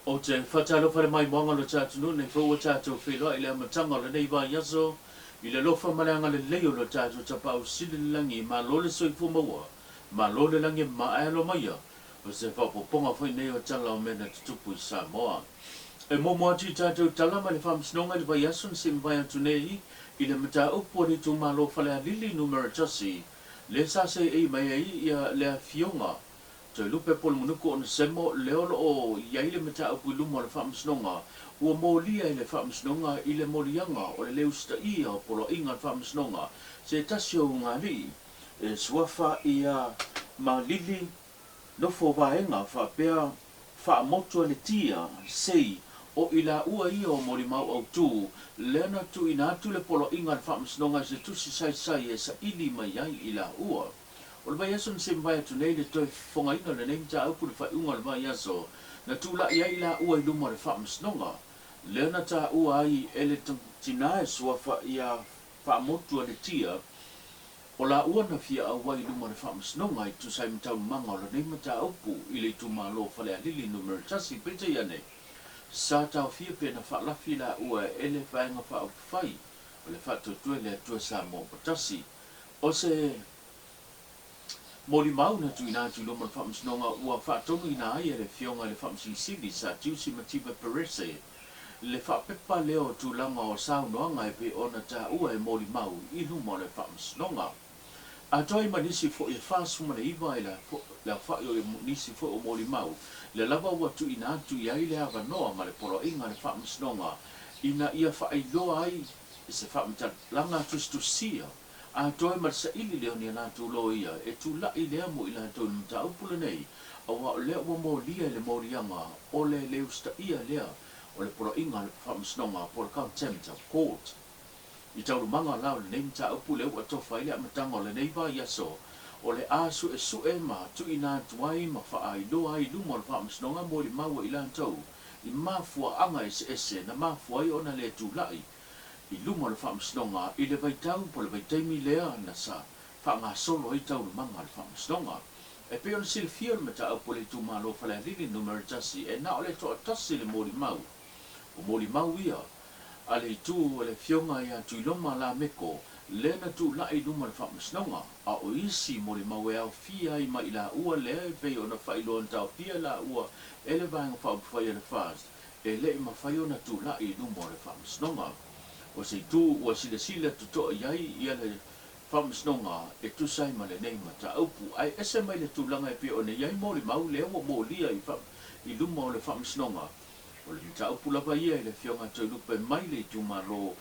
Ou te faatalofa i le maimoaga o lo ta atunuu nei foi ua tatou feiloai i le amataga o lenei vaiaso i le alofa ma le agalelei o lo tatou Tapaau Sili i le Lagi. Malo le soifua maua, malo le lagi e mama ae alo maia o se faaopoopoga foi nei o tala o mea na tutupu i Samoa. E muamua atu i tatou tala mai le Faamasinoga i le vaiaso na sei mavae atu nei i le mataupu a le itumalo Falealili Numera 1 lea sa seei mai ai ia le afioga Toelupe Polemunuku Onesemo lea o lo o i ai le mataupu i luma o le Faamasinoga ua molia e le Faamasinoga i le moliaga o le le usitaia o poloaiga a le Faamasinoga se tasi o ugaalii e suafa ia Malili nofo vaega faapea faamotu a le tia sei o i laua ia o molimau autu lea na tuuina atu le poloaiga a le Faamasinoga i se tusi saisai e saili mai ai i laua. O le vaiaso na se mavae atu nei le toe fofogaina o lenei mataupu i le faaiuga o le vaiaso na tulai ai i laua i luma o le Faamasinoga lea na taua ai e le tina e suafa ia faamotu a le tia o laua na fia auai i luma o le Faamasinoga e tusa ai ma taualumaga o lenei mataupu i le itumalo o Falealili Numera 1. Peitai ane, sa taofia pe na faalafi laua e le Vaega Faaupufai o le Faatuatua i le Atua Samoa ua Tasi. O se molimau na tuuina atu i luma o le Faamasinoga ua faatonuina ai e le Afioga i le Faamasino Sili Sir Tiusi Mativa Perese le faapepa lea o tulaga o saunoaga e pei ona taua e molimau i luma o le Faamasinoga. Atoa ai ma nisi foi e 49 i le aofai o nisi foi o molimau, lea lava ua tuuina atu i ai le avanoa ma le poloaiga a le Faamasinoga ina ia faailoa ai i se faamatalaga tusitusia atoa ma le saili lea o ni a latou loia e tulai lea mo i latou i le mataupu lenei, aua o lea ua molia i le moliaga o le le usitaia lea o le poloaiga a le Faamasinoga po o le Contempt of Court. I taualumaga la o lenei mataupu lea ua tofa ai le amataga o lenei vaiaso, o le a suesue ma tuuina atu ai ma faailoa ai i luma o le Faamasinoga molimau a i latou i mafuaaga eseese na mafua ai ona le tulai i luma o le Faamasinoga i le vaitau po o le vaitaimi lea na sa faagasolo ai taualumaga a le Faamasinoga. E pei ona silafia o le mataupu a le itumalo o Falealili Numera 1 e na o le toatasi le molimau. O molimau ia a le itu a le Afioga ia Tuiloma Lameko lea na tulai i luma o le Faamasinoga, a o isi molimau e aofia ai ma i laua lea e pei ona faailoa na taofia laua e le Vaega Faaupufai a le FAST e le i mafai ona tulai i luma o le Faamasinoga. O se itu ua silasila totoa i ai ia le Faamasinoga e tusa ai ma lenei mataupu, ae ese mai le tulaga e pei ona i ai molimau lea ua molia i luma o le Faamasinoga. O le mataupu lava ia i le Afioga Toelupe mai le itumalo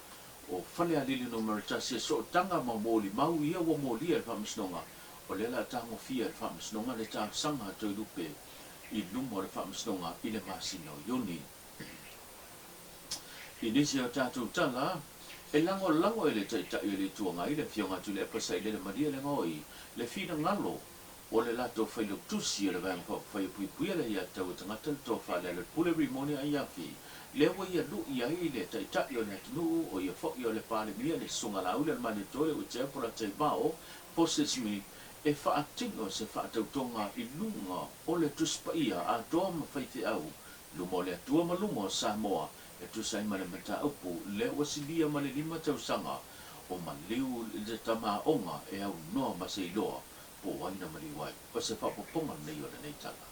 o Falealili Numera 1 e sootaga ma molimau ia ua molia i le Faamasinoga, o lea o le a tagofia e le Faamasinoga le talosaga a Toelupe i luma o le Faamasinoga i le masina o Iuni. I nisi o tatou tala, e lagolago e le Taitai o le Itu Agai, le Afioga Tuilaepa Sailele Malielegaoi, le finagalo o le latou failautusi o le Vaega Faaupufai e Puipuia le Aiatatau a Tagata, le Tofa Lealailepule Rimoni Aiafi, lea ua ia lui ai le Taitai o le atunuu, o ia foi o le Palemia, le Susuga Laauli Alemaniatole Uetea Polataivao Fosi Smith, e faatino se faatautoga i luga o le Tusi Paia atoa ma faifeau i luma o le Atua ma luma o Samoa e tusa ai ma le mataupu lea ua silia ma le lima tausaga o maliu le tamaoga e aunoa ma se iloa po o ai na maliu ai. O se faaopoopoga lenei o lenei tala.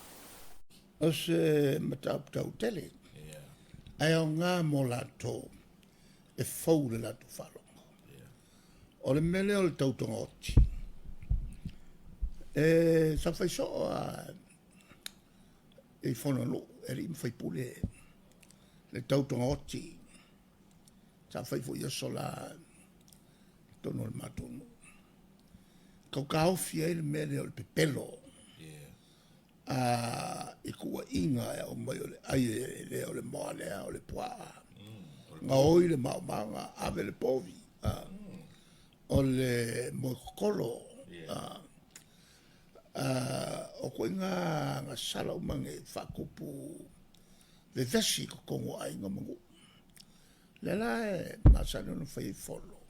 O se mataupu tau tele, ae aoga mo latou e fou le latou faalogo. O le mea lea o le tautoga oti, e sa fai soo a i fono a nuu e alii ma faipule le tautoga oti. Sa fai foi i aso la i totonu o le matou nuu. Tau taofi ai le mea lea o le pepelo i tuuaiga e aumai o le ai e lea o le moa lea o le puaa. Gaoi le maomaga, ave le povi, o le moe kokolo. O ituaiga agasala uma nei faatupu vevesi i totonu o aiga ma nuu. Lea la e masani ona fai ai fono,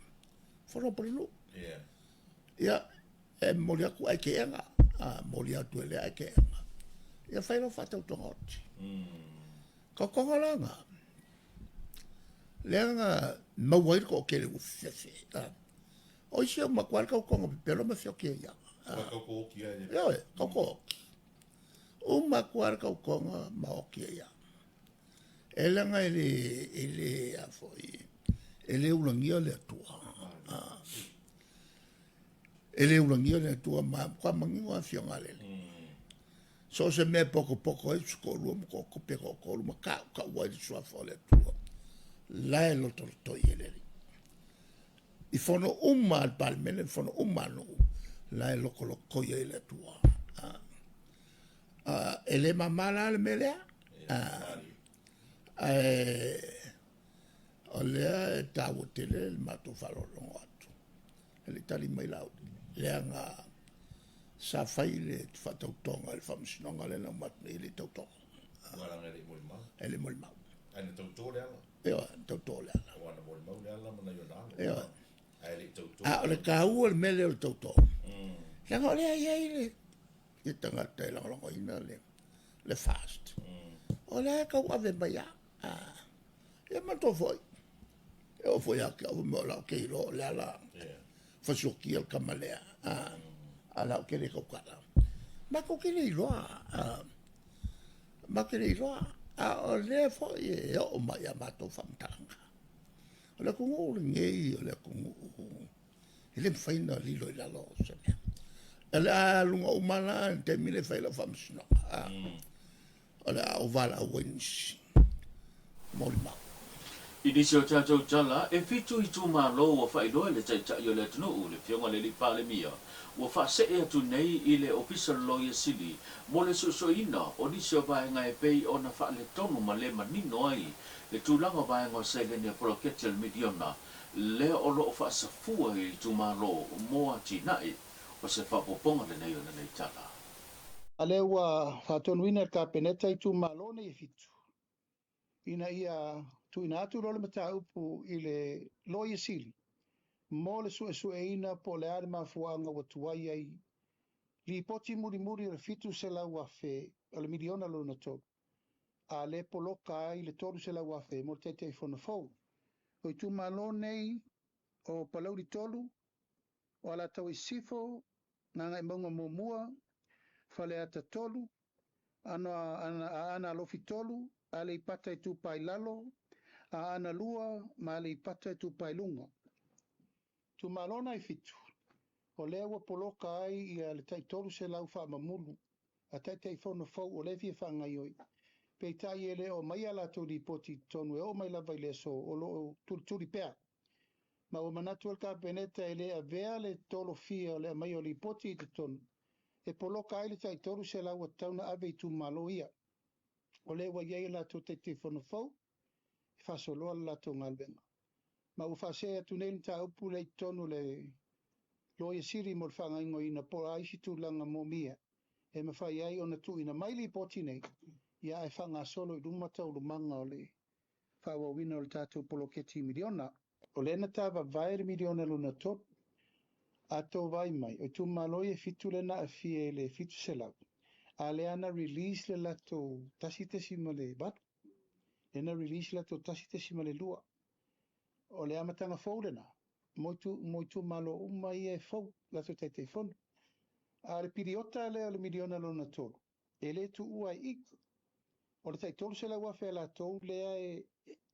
fono a pulenuu. Ia, e momoli atu ae teena, a momoli atu e lea ae teena, ia fai lau faatautoga oti. Kaokaoga la na. Lea na maua ai le toatele ua fefe. O isi au matua le kaokaoga pepelo ma feoki ai ia. Ioe, kaokaoga oki. Uma atu lava le kaokaoga ma oki ai ia. E leaga e le, e le, a foi, e le ulagia le Atua. E le ulagia le Atua ma matua manino afioga a le Alii. So o se mea e potopoto ai se toalua ma toatope toatolu ma tautau ai le suafa o le Atua, la e lotolotoi e le Alii. I fono uma a le Palemene, fono uma a nuu, la e lotolotoi ai le Atua. E le mama la le mea lea, ae o lea e taua tele le matou faalogologo atu. E le i tali mai Laauli, leaga sa fai le faatautoga i le faamasinoga lea na uma atu nei, e le i tautoga. Aua leaga e le i molimau. E le i molimau. Ae na tauto Leala. Ioe, na tauto Leala. Aua na molimau Leala ma nai ona alo. Ioe. Ae le i tauto. A o le taua o le mea lea o le tauto, leaga o lea e i ai le le tagata e lagolagoina le le FAST. O lea e tauave mai lava. Ia manatua foi, e oo foi ia te au, o la ou te iloa o le a la fasiokia le tama lea, a o la ou te le tautala. Matou te le iloa, matou te le iloa, a o lea foi e oo mai ia matou faamatalaga. O le atunuu lenei o le atunuu e le mafai ona lilo i lalo o se mea. O le a luga uma la i le taimi lea e fai ai lau faamasinoga. O le a ou valaau ai nisi molimau. I nisi o tatou tala, e fitu itumalo ua faailoa e le Taitai o le atunuu, le Afioga i le Alii Palemia, ua faasee atu nei i le Ofisa o le Loia Sili mo le suesueina o nisi o vaega e pei ona faaletonu ma le manino ai le tulaga o vaega o seleni a poloketi o le miliona lea o lo o faasafua i itumalo mo atinae. O se faaopoopoga lenei o lenei tala. A lea ua faatonuina e le Kapeneta itumalo nei e fitu, ina ia tuuina atu loa le mataupu i le Loia Sili mo le suesueina po o le a le mafuaaga ua tuai ai lipoti mulimuli o le $700,000 o le miliona lona tolu, a lea poloka ai le $300,000 mo le Taitaifono fou. O itumalo nei o Palauli 3, o Alataua i Sisifo, Gagaemauga 1, Faleata 3, Aana Alofi 3, Aleipata Itupa i Lalo, Aana 2 ma Aleipata Itupa i Luga. Itumalo na e fitu, o lea ua poloka ai ia le tai 300 faamamulu a Taitaifono fou o lea e fia faagaioi. Peitai e le o aumaia a latou lipoti i totonu e oo mai lava i le aso o lo o tulituli pea. Ma ua manatu ai le Kapeneta e le avea le tolofia o le aumaia o lipoti i totonu e poloka ai le tai 300 ua tatau ona ave i itumalo ia. O lea ua i ai a latou Taitaifono fou e faasoloa le latou galuega. Ma ua faasee atu nei le mataupu lea i totonu o le Loia Sili mo le faagaoioiina po o a isi tulaga moomia e mafai ai ona tuuina mai lipoti nei, ia ae faagasolo i luma taualumaga o le faaauauina o le tatou poloketi miliona. O lea na tavavae le miliona lona tolu. A tou vaai mai, o itumalo ia e fitu lea na aafia i le 700, a lea na release le latou 1.8, lea na release le latou 1.2. O le amataga fou lena mo itumalo uma ia e fou latou Taitaifono. A o le piliota lea o le miliona lona tolu, e le tuua ai i i. O le tai $300,000 a latou lea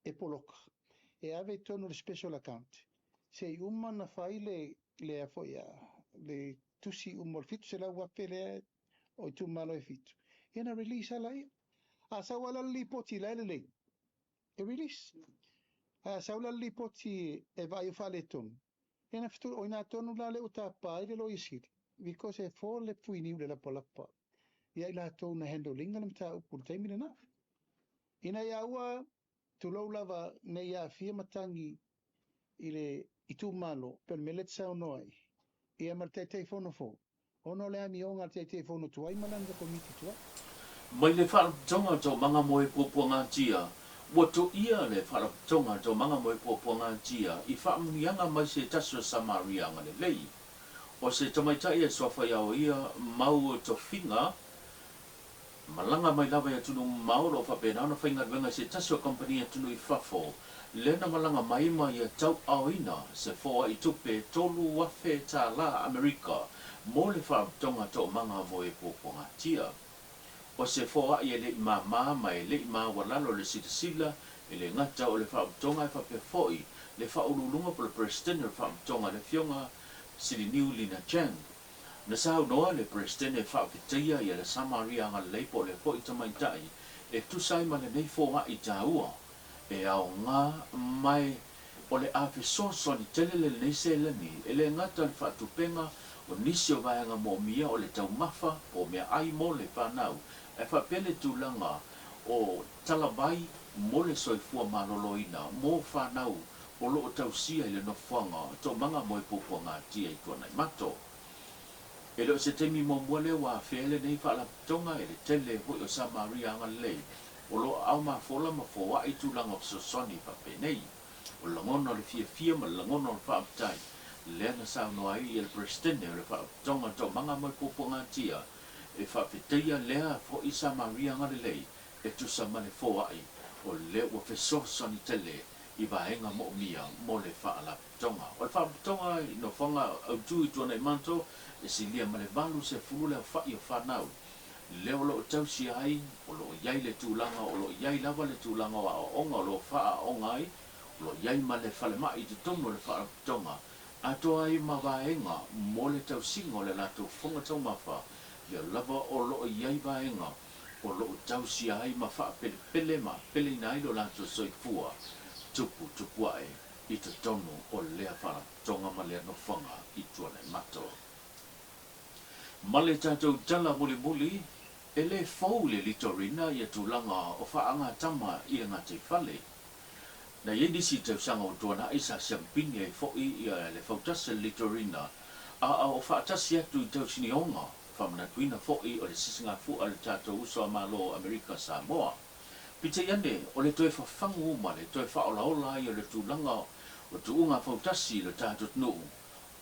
e poloka, e ave i totonu o le special account, se i uma ona fai le, le, foi, a, le tusi uma o le $700,000 lea o itumalo e fitu, ia na release lava laia. A sau lava la le lipoti la e lelei, e release. Ae a sau la le lipoti e vaai o faaletonu, ia na fetu, o ina tonu la lea ua tapa ai le Loia Sili, because e fo le fuiniu le lapalapa ia i latou na handle ina le mataupu i le taimi lena. Ina ia aua, tulou lava, ne i aafia matagi i le itumalo, pe o le mea lea e te saunoa ai, ia ma le Taitaifono fou, ona o le amioga a le Taitaifono tuai ma lana Komiti tuai. Mai le Faalapotopotoga o Taumaga mo e Puapuagatia, Ua toia le Faalapotopotoga o Taumaga mo e Puapuagatia i faamanuiaga mai se tasi o Samaria agalelei. O se tamaitai e suafa ia o ia mau tofiga. Malaga mai lava i atunuu mamao o lo o faapena ona faigaluega i se tasi o kamupani atunuu i fafo, lea na malaga mai ma ia tauaoina se foai tupe $3,000 Amerika mo le Faalapotopotoga Toomaga mo e Puapuagatia. O se foai e le i māmā ma e le i maualalo le silasila, e le gata o le Faalapotopotoga ae faapea foi le Faauluuluga po o le Peresetene o le Faalapotopotoga le Afioga Siliniu Lina Chang. Na saunoa le Peresetene e faafetaia ia le Samaria agalelei po o le foi tamaitai e tusa ai ma lenei foai taua e aoga mai o le a fesoasoani tele lenei seleni e le gata o le faatupega o nisi o vaega moomia o le taumafa po o meaai mo le fanau ae faapea le tulaga o talavai mo le soifua maloloina mo fanau o lo o tausia i le nofoaga o Toomaga mo e Puapuagatia i Tuanaimato. E le o se taimi muamua lea ua afea lenei faalapotopotoga e le tele foi o Samaria agalelei o lo o aao mafola ma foai tulaga o fesoasoani faapenei. O le lagona o le fiafia ma le lagona o le faafetai lea na saunoa ai ia le Peresetene o le Faalapotopotoga Toomaga mo le Puapuagatia e faafetaia lea foi Samaria agalelei e tusa ma le foai o lea ua fesoasoani tele i vaega moomia mo le Faalapotopotoga. O le Faalapotopotoga i nofoaga autu i Tuanaimato e silia ma le 80 le aofai o fanau lea o lo o tausia ai, o lo o i ai le tulaga, o lo o i ai lava le tulaga o aoaoga o lo o faaaoga ai, o lo o i ai ma le falemai i totonu o le Faalapotopotoga, atoa ai ma vaega mo le tausiga o le latou fofoga taumafa, lea lava o lo o i ai vaega o lo o tausia ai ma faapelepele ma peleina ai lo latou soifua tuputupuae i totonu o lea Faalapotopotoga ma lea nofoaga i Tuanaimato. Ma le tatou tala mulimuli, e le fou le Litorina ia tulaga o faagatama i le gataifale. Na i ai nisi tausaga ua tuanai sa siamupini ai foi ia le fautasi a le Litorina, a o faatasi atu i tausinioga, faamanatuina foi o le sisigafua a le tatou uso a Malo o Amerika Samoa. Peitai ane, o le toe fafagu ma le toe faaolaola ai o le tulaga o tuuga fautasi i le tatou atunuu,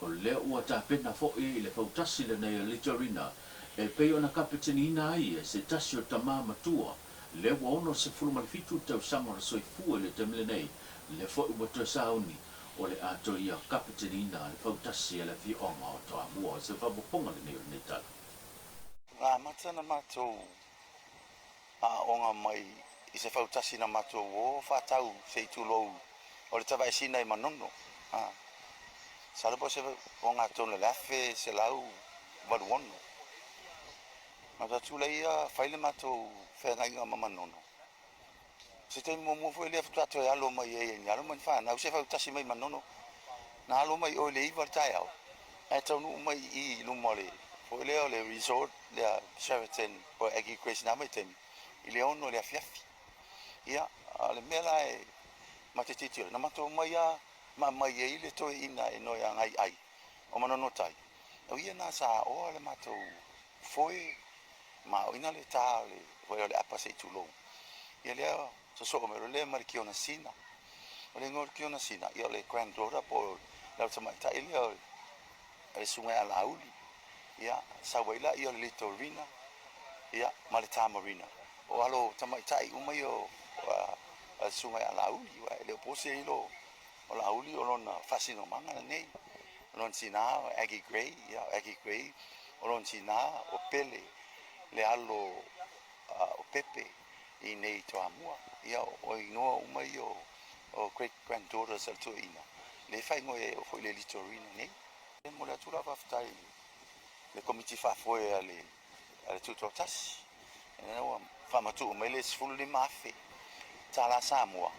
O lea ua tapena foi le fautasi lenei a Litorina e pei ona kapeteniina ai e se tasi o tama matua, lea ua 67 tausaga o le soifua i le taimi lenei, lea foi ua toe sauni o le a toe ia kapeteniina le fautasi a le afioaga o Toamua. O se faaopoopoga lenei o lenei tala. Na amata na matou aoga mai i se fautasi na matou o faatau se i tulou o le tavaesina i Manono. A, masalo po o se ogatotonu o le 1186. Matou atu laia fai le matou feagaiga ma Manono. O se taimi muamua foi lea faatoa toe alo mai ai e ni alo ma ni fanau se fautasi mai Manono. Na alo mai o i le 9 i le taeao ae taunuu mai i i i luma o le foi lea o le resort lea Sheraton po o Aggie Grace i na vaitaimi i le 6 i le afiafi. Ia, a o le mea la e ma te tilotilo, na matou omai lava ma aumai ai le toeaina e noe agai ai o Manono Tai. O ia na sa aoa le matou foe ma aoina le ta o le foi o le apa se i tulou. Ia lea sosoo mai loa lea ma le Kiona Sina. O le igoa o le Kiona Sina, ia o le granddaughter po o le alo tamaitai lea o le susuga ia Laauli. Ia, sau ai laia o le Litorina, ia, ma le Tamarina. O alo tamaitai uma ia o le susuga ia Laauli, aua e le o po se lilo o Laauli o lona faasinomaga lenei. O lona tina o Aggie Gray, ia, o Aggie Gray, o lona tina o Pele, le alo o Pepe i inei i Toamua. Ia, o igoa uma ia o great granddaughters a le toeaina, lea e faaigoa ai foi le Litorina nei. E momoli atu lau faafetai i le Komiti Faafoe a le Tutoatasi, lea ua faamatuu mai le $15,000 Samoa.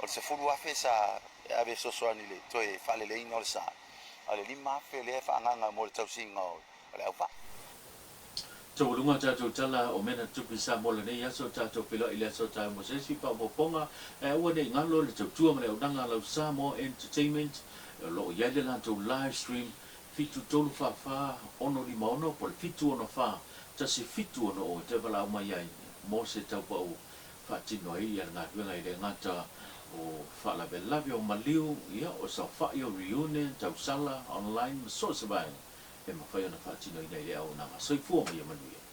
O le $10,000 sa ave e fesoasoani i le toe faaleleiina o le sa, a o le $5,000 lea e faaagaaga mo le tausiga o le auvaa. Taualuga tatou tala o mea na tutupu i Samoa lenei aso, tatou feiloai i le aso taeao mo se isi faaopoopoga. Ae aua ne i galo le tautua ma le auaunaga a lau Samoa Entertainment o lo o i ai le latou live stream 7344 656 po o le 764 1760 e toe valaau mai ai mo se taupau faatino ai le galuega e le gata o faalavelave o maliu, ia, o saofai o reunion, tausala, online ma so o se vaega e mafai ona faatinoina i le auaunaga. Soifua ma ia manuia.